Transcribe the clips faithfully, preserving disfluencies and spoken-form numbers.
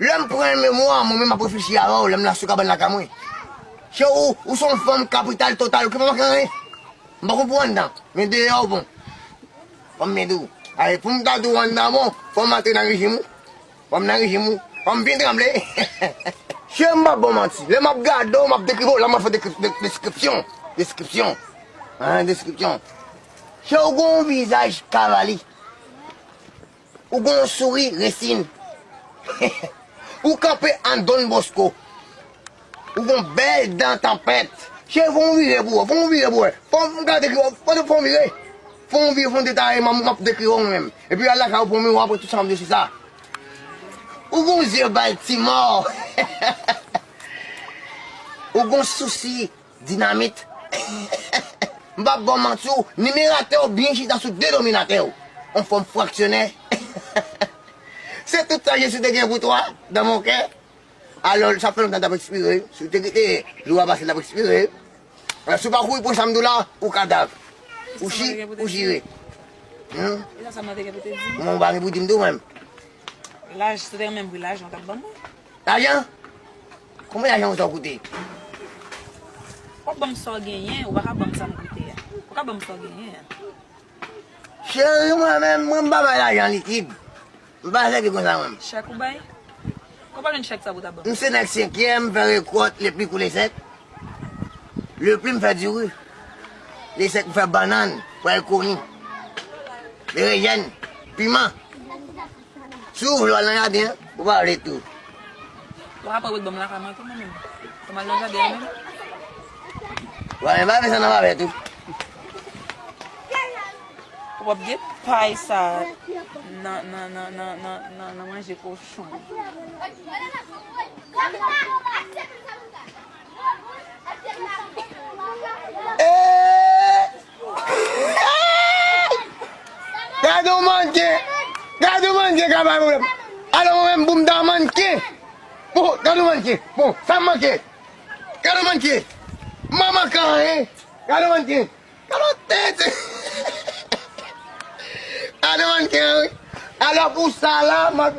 Lè m pran memwa, mwen menm m ap reflechi avè w, lè m la sou kabann lakay mwen. Cheri, ou, ou se yon fanm kapital total, ou ki pa manke anyen. M pa konprann anndan, men deyò w bon. Fò m byen di w. Ay, pou m ta di w anndan bon, fò m antre nan rejim ou. Fò m nan rejim ou. Fò m byen tranble. Cheri, m pa ba w manti. Lè m ap gade w, m ap dekri w, la m ap fè dekri-, de-, deskripsyon. Deskripsyon. An, deskripsyon. Cheri, ou gen yon vizaj kavali. Ou gen yon souri resin. Ou kanpe an Don Bosco. Ou gen yon bèl dan tanpèt. Cheri, fò w vire pou wè, fò w vire pou wè. Fò m gade ki, fò, fò w vire. Fò w vire, fò w detaye, m, m ap dekri w mwen menm. Epi al lakay ou pou mwen, w ap wè tout sa m di w se sa. Ou gen yon zye Baltimore. Ou gen yon sousi dinamit. M p ap ba w manti w, nimeratè w byen chita sou denominatè w. Yon fòm fraksyonè. Se tout sa Jezi te gen pou toi, dans mon cœur. Alò, sa fè lontan t ap ekspire. Si w te kite jou a pase, l ap ekspire. Alò, si w pa kouri pran sa m di w la, ou kadav. Ou chi, ou chire. Humm. E sa sa m te gen pou te di? Kòman w pa gen pou di m tou menm? Laj, se te menm pri lajan w t ap ban mwen. Lajan? Konbyen lajan ou sa w koute? W ap ban m sa w genyen, ou pa ka ban m sa m koute a. Ou ka ban m sa w genyen a. Cheri, mwen menm, mwen m pa bay lajan likid. M pa sèvi konsa mwen. Chèk ou bay? Ou pa jwenn chèk sa pou ta ban m? M se nèg senkyèm, m fè rekòt, lepli kou lesèk. Lepli m fè diri. Lesèk m fè bannann, pwèl koni. Berejèn, piman. Si w vle w al nan jaden an, ou pa vle tou. Ou pa ka pran pou ban m lakay mwen tou mwen menm. Pou m al nan jaden an menm? Ou pa menm pa fè sa nan favè tou. Ou p ap gen pay sa nan, nan, nan manje kochon. Eey! Gade yon mannken! Gade yon mannken k ap bay pwoblèm! Alò mwen menm pou m ta mannken! Bon, gade yon mannken! Bon, sa m manke! Gade yon mannken! M pa manke anyen! Gade yon mannken! Gade yon tete! Gade yon mannken wi! Alò pou sa la, m ap.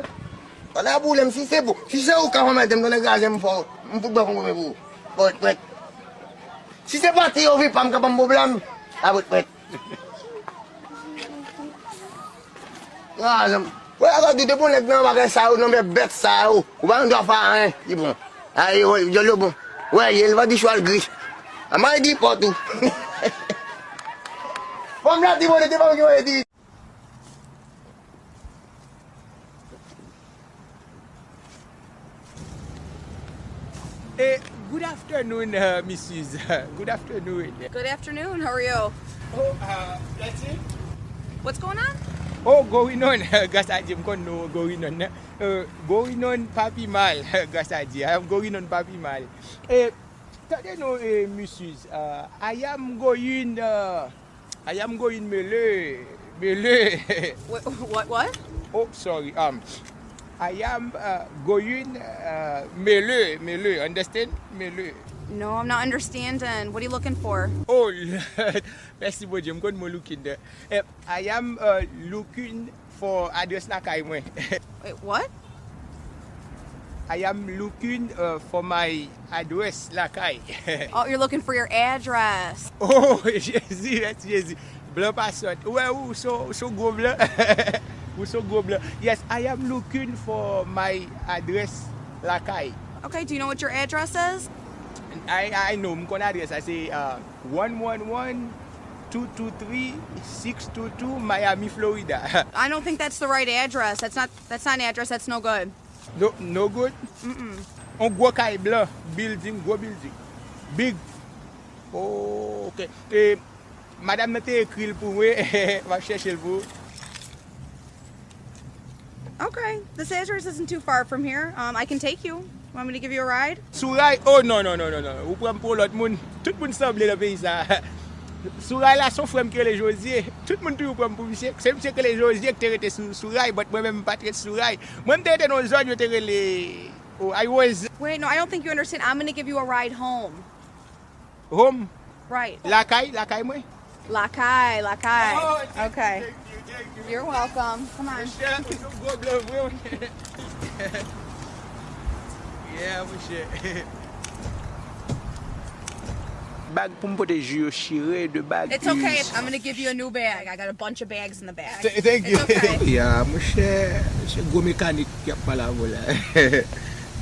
Fò n ap boule m si se pou. Si se ou k ap anmède m, tande kraze m fò. M fout bò konprann pou ou. Pòt prèt. Si se pati yo vi pa m k ap ban m pwoblèm, la pòt prèt. Kraze m. Wè, a di depi yon nèg nan bagay sa yo, nan men bèt sa yo, ou pa gen dwa fè anyen, li bon. Ay, wè, dyòl yo bon. Wè, ye, l va di chwal gri. Anmay di pòt ou. Fanm la di, bon, te pa gen wè di. Eh, good afternoon, uh, missus. Good afternoon. Good afternoon. How are you? Oh, uh, that's it. What's going on? Oh, going on. Gras a Dye, m konn nou going on. Uh, going on pa pi mal. Gras a Dye. I am going on pa pi mal. Eh, tande non, eh, missus. Uh, I am going, uh, I am going mele, mele. Wait, what, what? Oh, sorry. Um, I am, uh, going, uh, mele, mele. Understand? Mele. No, I'm not understanding. What are you looking for? Oh, Lord. Mèsi, Bondye. M konn mo looking there. Eh, I am, uh, looking for adrès lakay mwen. Wait, what? I am looking, uh, for my address lakay. Oh, you're looking for your address. Oh, Jezi, mèsi Jezi. Blan pa sòt. Ou wè, ou se, ou se gwo blan. Ou se gwo blan. Yes, I am looking for my address lakay. Okay, do you know what your address is? I, I know, m konn adrès la, se, uh, one one one, two two three, six two two, Miami, Florida. I don't think that's the right address. That's not, that's not an address. That's no good. No, no good? Mm-mm. On gwo kay blan, building, gwo building. Big. Oh, ok. E, madanm nan te ekri l pou mwen. M ap chèche l pou ou. Okay, this address isn't too far from here. Um, I can take you. Want me to give you a ride? Sou ray? Oh, non, non, non, non, non. Ou pran m pou yon lòt moun. Tout moun sanble nan peyi sa. Sou ray la, se yon frè m ki rele Jozye. Tout moun toujou pran m pou misye. Se misye ki rele Jozye ki te rete sou, sou ray, but mwen menm, m pa t rete sou ray. Mwen, m te rete nan yon zòn, yo te rele, oh, I was. Wait, no, I don't think you understand. I'm gonna give you a ride home. Home? Right. Lakay, lakay mwen? Lakay, lakay. Oh, thank you, okay. Thank you, thank you. You're welcome. Come on. Monchè, ou se yon gwo blan vre, monchè. Yeah, monchè. Bag pou m pote, ji yo chire de bag. It's okay. I'm gonna give you a new bag. I got a bunch of bags in the back. Th- thank you. It's okay. Yeah, monchè, se gwo mekanik ki ap pale avè w la.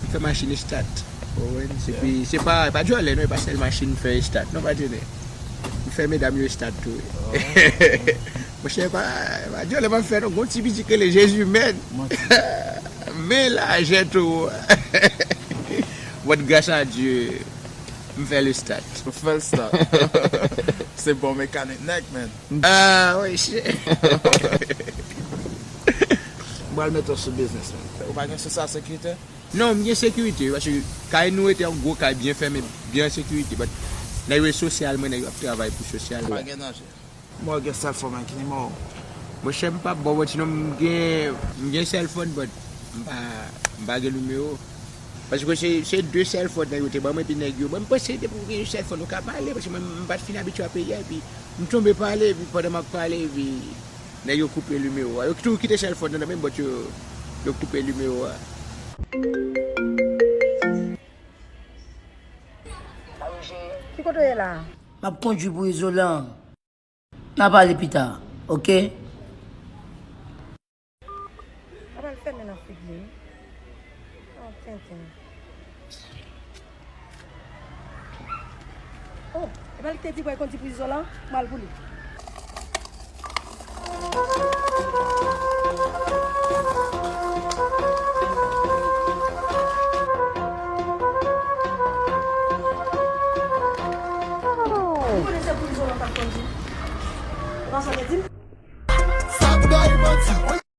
M fè machin start. Ou konprann? Se pi, se pa, pa djòlè non, e pa sèl machin m fè start non, patnè. M fè medam yo start tou. Monchè, pa, pa djòlè m ap fè non, gon ti piti ki rele Jezi, men. Men lajè tou. But grâce à Dieu, m fè le start. Ou fè l start. Se bon mekanik nèg, man. Ah, wi, shit. M pral mete w sou biznis, man. Ou pa gen social security? Non, m gen sekirite, paske kay nou rete yon gwo kay byen fèmen, byen an sekirite. But nèg yo sosyal, mwen, nèg yo ap travay pou sosyal. Pa gen danje. Mwen gen cell phone, man, ki nimewo? Monchè, m p ap ba w manti non, m gen, m gen cell phone, but m pa, m pa gen nimewo. Paske se, se de cell phone nèg yo te ban mwen, epi nèg yo, mwen, m panse depi w gen yon cell phone, ou ka pale, paske mwen, m pa t fin abitye a peyi a, epi m tonbe pale, epi pandan m ap pale, epi nèg yo koupe nimewo a. Yo toujou kite cell phone nan men m, but yo, yo koupe nimewo a. Ki kote w ye la? M ap kondui pou Izolan. N a pale pita, oke? Apa l fèmen nan figi m? Oh, tenten. Oh, epa li te di pou l kondui pou Izolan? M al pou li.